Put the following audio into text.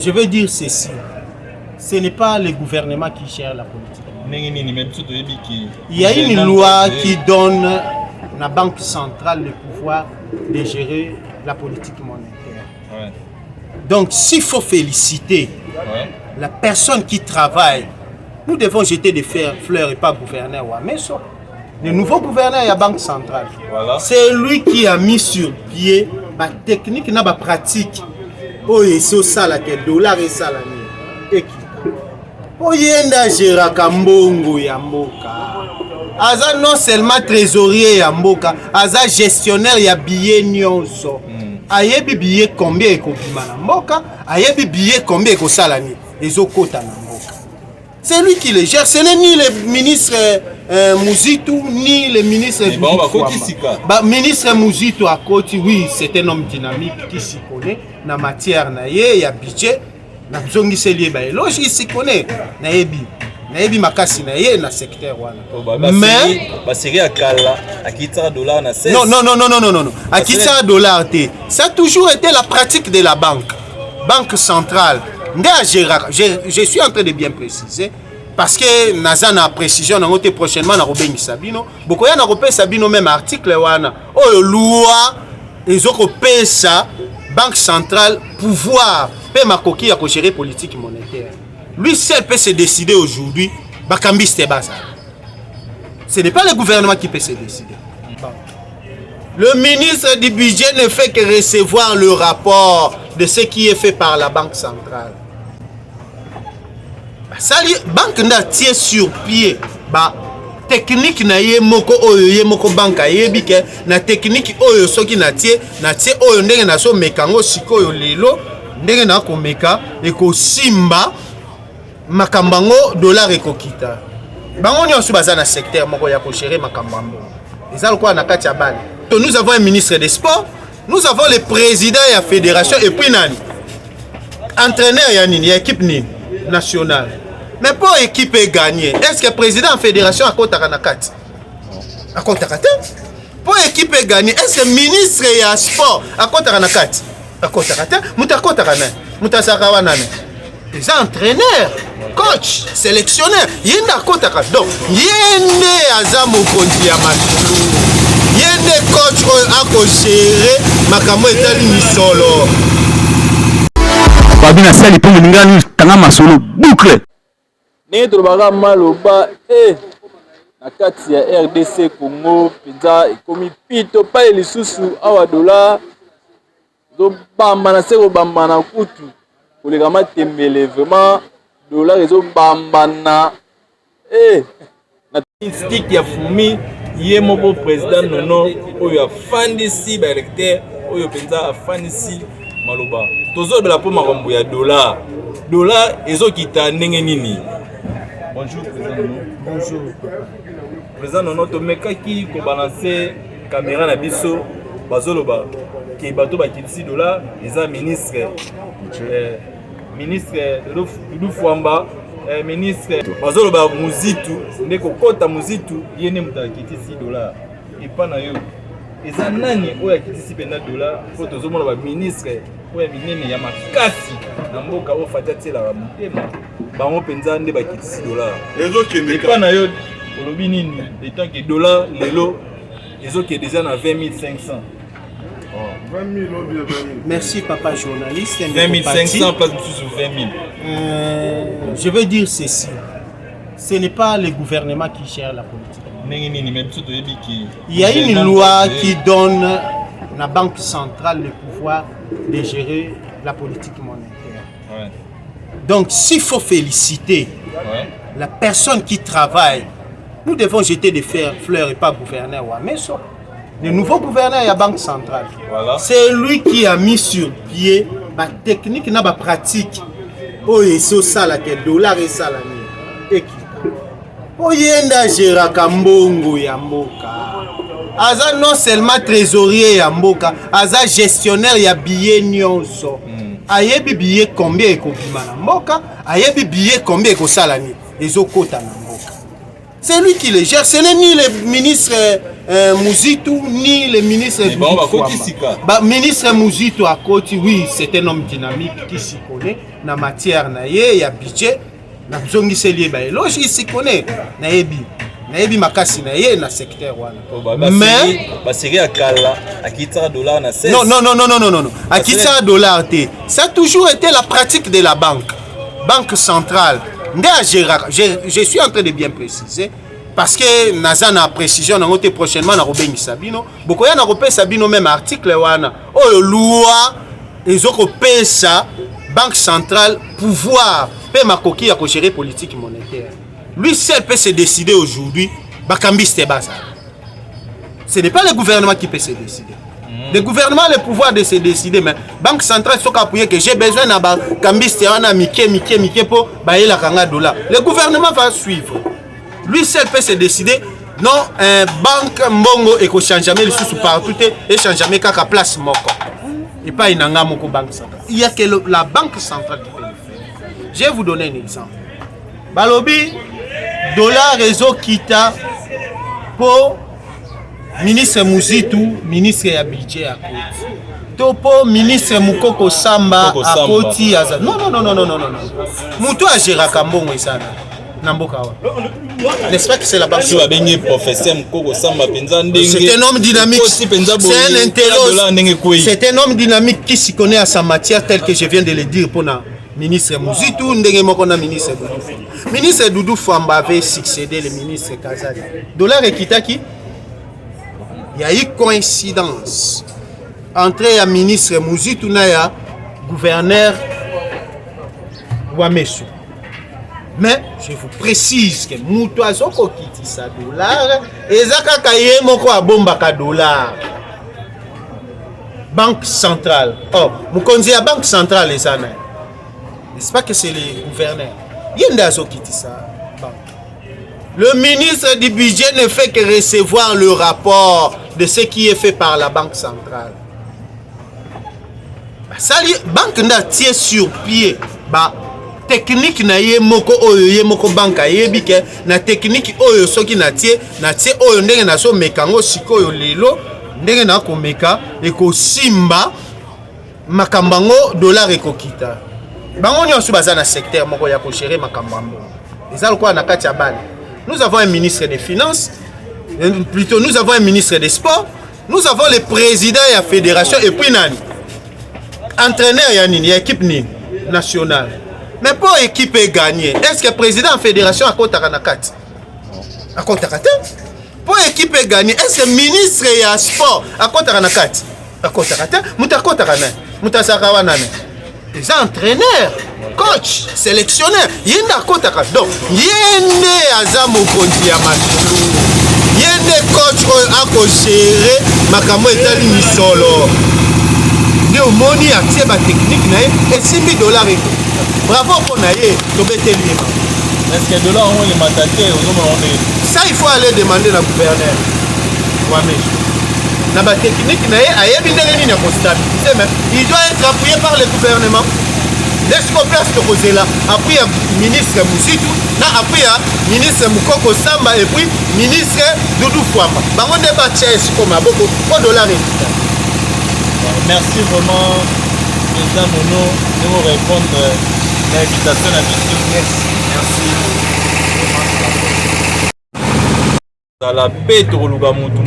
Je veux dire ceci, ce n'est pas le gouvernement qui gère la politique. Il y a une loi qui donne à la Banque centrale le pouvoir de gérer la politique monétaire. Ouais. Donc s'il faut féliciter Ouais. la personne qui travaille, nous devons jeter des fleurs et pas gouverneur Wameso. Le nouveau gouverneur de la Banque centrale. Voilà. C'est lui qui a mis sur pied la technique na ba pratique. Oyo ezosalaka dollar esala nini ekita. Po ye nde agéraka mbongo ya mboka. Aza non seulement trésorier ya mboka, aza gestionnaire ya billet nyonso. Ayebi billet combien ekobima na mboka, ayebi billet combien ekosala nini ezokota na mboka. C'est lui qui les gère. Ce n'est ni le ministre Muzito, ni le ministre Mais bon, Doudou bah, Fwamba. Koti Sika. Bah, ministre Muzito akoti, oui, c'est un homme dynamique qui s'y connaît. Na matière, na ye, ya budget, na nzongiseli ye ba éloge, il s'y connaît. Na yebi. Na yebi makasi na ye na secteur wana. Oh, bah, bah, Mais basérie ya kala akitisaka dollar na 16. Non, non, non, non, non, non, non, non. Akitisa dollar te. Ça a toujours été la pratique de la banque. Banque centrale. Nde agéraka. Je suis en train de bien préciser. Parce que naza na précision nango te, prochainement nakobengisa bino. Bokoya nakopesa bino même article wana. Oyo loi ezokopesa Banque centrale pouvoir pe makoki ya kogérer politique monétaire. Lui seul peut se décider aujourd'hui. Bakambiste bazala. Ce n'est pas le gouvernement qui peut se décider. Le ministre du budget ne fait que recevoir le rapport de ce qui est fait par la Banque centrale. Basali banque nde atie sur pied ba technique na ye moko oyo ye moko banque ayebi ke na technique oyo soki natie oyo ndenge nazomeka yango sikoyo lelo ndenge nakomeka ekosimba makambo yango dollar ekokita. Bango nyonso baza na secteur moko ya kogérer makambo ya mbongo, eza lokola na kati ya bale. Nous avons un ministre des Sports, nous avons le président ya fédération et puis nani entraîneur ya nini ya équipe nini nationale. Mais mpo équipe egagner, est ce que président ya fédération akotaka na kati? Akotaka te. Mpo équipe egagner, est ce que ministre ya sport akotaka na kati? Akotaka te. Moto akotaka nani? Moto azalaka wana nani? Eza entraîneur, coach, sélectionneur, ye nde akotaka. Donc ye nde aza mokonzi ya masolo, ye nde coach oyo akogérer makambo etali misolo. Babi na sali mpo moninga tanga masolo boucle. Ndenge tolobaka maloba e na kati ya RDC Congo mpenza ekomi pito pai lisusu awa dollar ezobambana se kobambana kutu koleka matembele. Vraiment dollar ezobambana e na stick ya fumi ye moko président Nono oyo afandisi baélecteur oyo mpenza afandisi maloba. Tozolobela mpo makambo ya dollar, dollar ezokita ndenge nini? Bonjour président Nono. Bonjour. Président Nono, tomekaki kobalancer caméra na biso, bazoloba ke bato bakitisi dollar eza ministre Doudou Fwamba, ministre bazoloba Muzitu nde kokɔta Muzitu, ye nde moto akitisi dollar. Epa na yo eza nani oyo akitisi mpenza dollar? Mpo tozomona baministre oyo ya minene ya makasi na mboka oyo Fati atielaka motema, bango mpenza nde bakitisi dollar. Ezokende. Epa na yo olobi nini etant que dollar lelo ezokende déjà na 20 500? 20 000 ou bien 20 000. Merci papa journaliste. 20 500, place mosusu 20 000. Je veux dire ceci, ce n'est pas le gouvernement qui gère la politique. Ndenge nini? Mais biso toyebi ke Il y a une loi qui donne à la Banque centrale le pouvoir de gérer la politique monétaire. Donc s'il faut féliciter la personne qui travaille, nous devons jeter des fleurs et pas gouverneur Wameso. Le nouveau gouverneur de la Banque centrale. Voilà. C'est lui qui a mis sur pied la technique na ba pratique oyo ezosalaka dollar esala nini ekita. Po ye nde agéraka mbongo ya mboka. Aza non seulement trésorier ya mboka, aza gestionnaire ya billet nyonso. Ayebi billet combien ekobima na mboka, ayebi billet combien ekosala nini ezokota na mboka. C'est lui qui les gère. Ce n'est ni le ministre Muzitu, ni le ministre Mais bango bakoti sika. Ba, ministre Muzitu akoti, oui, c'est un homme dynamique qui s'y connaît na matière na ye ya budget. Nazongiseli ye ba éloge, il s'y connaît. Nayebi. Nayebi makasi na ye na secteur wana. Oh, ba, ba Mais ba série ya kala akitisaka dollar na 16. Non, non, non, non, non, non, non. Akitisaka dollar te. Ça a toujours été la pratique de la banque. Banque centrale. Nde agéraka. Je suis en train de bien préciser parce que naza na précision nango te. Prochainement nakobengisa bino, bokoya, nakopesa bino même article wana oyo loi ezokopesa banque centrale pouvoir mpe makoki ya kogérer politique monétaire. Lui seul peut se décider aujourd'hui bacambistes bazala. Ce n'est pas le gouvernement qui peut se décider. Le gouvernement a le pouvoir de se décider, mais banque centrale soki appuyer que j'ai besoin na bacambistes wana mike mike mike mpo bayelaka nga dollar, le gouvernement va suivre. Lui seul peut se décider non, banque mbongo ekochange jamais lisusu partout te, echange jamais kaka place moko epai na nga moko banque centrale. Il y a que la banque centrale qui peut le faire. Je vais vous donner un exemple. Balobi dollar ezokita mpo ministre Muzitu, ministre ya budget, akoti, to mpo ministre Mukoko Samba Mukoko Samba. akoti aza. Non, non, non, non, non, non, non, non. Moto agéraka mbongo eza na mboka wana, n'est-ce pas que c'est la banque? So babengi professeur Mukoko Samba mpenza ndenge C'est un homme dynamique. Okosi mpenza. C'est un intello. Dollar ndenge kwei. C'est un homme dynamique qui s'y connaît à sa matière, tel que je viens de le dire pour na ministre Muzitu, ndenge moko na ministre Doudou. Ministre Doudou Fwamba avait succédé le ministre Kazadi. Dollar ekitaki. Il y a eu coïncidence entre ya ministre Muzitu na ya gouverneur Wameso. Mais je vous précise que moto azokokitisa dollar eza kaka ye moko abombaka dollar, banque centrale. Oh, mokonzi ya banque centrale eza na, n'est-ce pas que c'est le gouverneur? Ye nde azokitisa banque. Le ministre du budget ne fait que recevoir le rapport de ce qui est fait par la banque centrale. Basali banque nde atie sur pied ba technique na ye moko oyo ye moko banque ayebi ke na technique oyo soki natie oyo ndenge nazomeka yango sikoyo lelo, ndenge nakomeka ekosimba makambo yango, dollar ekokita. Bango nyonso baza na secteur moko ya kogérer makambo ya mbongo. Eza lokola na kati ya bale, nous avons un ministre des finances, plutôt nous avons un ministre des sports, nous avons le président ya fédération et puis nani, entraîneur ya nini, ya équipe nini nationale. Mais mpo équipe egagner, est ce que président ya fédération akotaka na kati? Akotaka te. Mpo équipe egagner, est ce que ministre ya sport akotaka na kati? Akotaka te. Moto akotaka nani? Moto azalaka wana nani? Eza entraîneur, coach, sélectionneur, ye nde akotaka. Donc ye nde aza mokonzi ya masolo, ye nde coach oyo akogérer makambo etali misolo. Nde omoni atie batechnique na ye, esimbi, dollar eko. Bravo mpo na ye, tobeteli ye. Est-ce que dollar yango elemata te? Ozomona ndenge Ça, il faut aller demander na gouverneur Wameso. Na batechnique na ye, ayebi ndenge nini ya kostabiliser, mais il doit être appuyé par le gouvernement. Nde siko place tokozela appui ya ministre Muzitu na appui ya ministre Mukoko Samba et puis ministre Dudu Fwamba. Bango nde batia esiko maboko mpo dollar ekita. Merci vraiment, président Nono, ndenge répondre na invitation na biso. Merci. Merci. Zala mpe tokoluka motu.